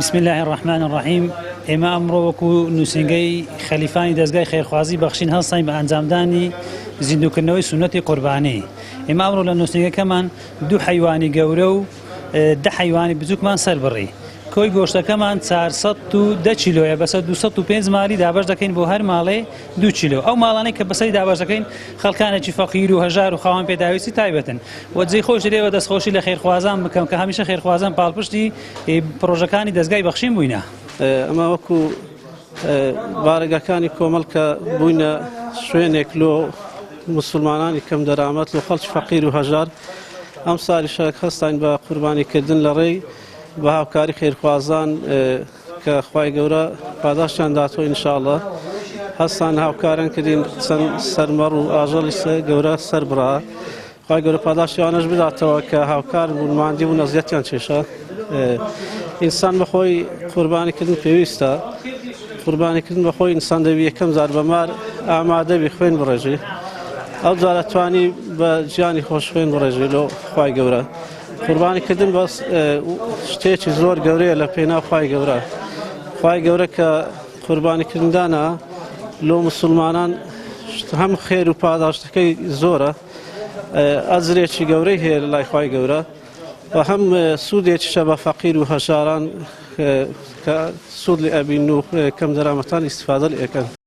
بسم اللە الرحمن الرحیم ئێمە ئەمڕۆ وەکو نووسینگەی خەلیفانی دەزگای خێرخوازی بەخشین هەڵساین بە ئەنجامدانی زیندووکردنەوەی سوننەتی قوربانی. ئێمە ئەمڕۆ لە نووسینگەکەمان دوو حەیوانی گەورە و دە حەیوانی بچووکمان سەربڕی. کۆی گۆشتەکەمان 410 کیلۆیە بەسەر 205 مالی دابەش دەکەین بۆ هەر ماڵێ دوو کیلۆ. ئەو ماڵانەی کە بەسەری دابەش دەکەین خەڵکانێکی فەقیر و هەژار و خاوەن پێداویستی تایبەتن و جێی خۆشی لێوە دەستخۆشی لە خێرخوازان بکەم کە هەمیشە خێرخوازان پاڵپشتی پڕۆژەکانی دەزگای بەخشین بووینە. ئەمە وەکو بارەگاکانی کۆمەڵ کە بووینە شوێنێک لۆ موسڵمانانی کەم دەرامەت لۆ خەڵکی فەقیر و هەژار ئەم ساڵیشە هەستاین بە قوربانی کردن لە ڕێی بە هاوکاری خێرخوازان کە خوای گەورە پاداشتیان داتەوە ان شاء اللە هەستان هاوکاران کردین چەند سەرمەڕ و ئاژەڵی گەورە سەر بڕا خوای گەورە پاداشتی ئەوانەش بداتەوە کە هاوکار بوون ماندی بوون ئەزیەتیان کێشا ئینسان بەخۆی قوربانی کردن پێویستە قوربانی کردن بەخۆی ئینسان دەبی یەکەم جار بە مار ئامادەبی خوێن بڕێژی ئەو جارە توانی بە گیانی خۆش خوێن بڕێژی لۆ خوای گەورە قوربانی کردن بەس شتێکی زۆر گەورەیە لە پێناو خوای گەورە خوای گەورە کە قوربانی کردندانە لۆ مسلمانان هەم خێر و پاداشتەکەی زۆرە ئەجرێکی گەورەی هەیە لە لای خوای گەورە و هەم سوودێکیشە بە فەقیر و هەژاران کە سوود لێ ئەبین و کەم دەرامەتان ئیسفادە لێ ئەکەن.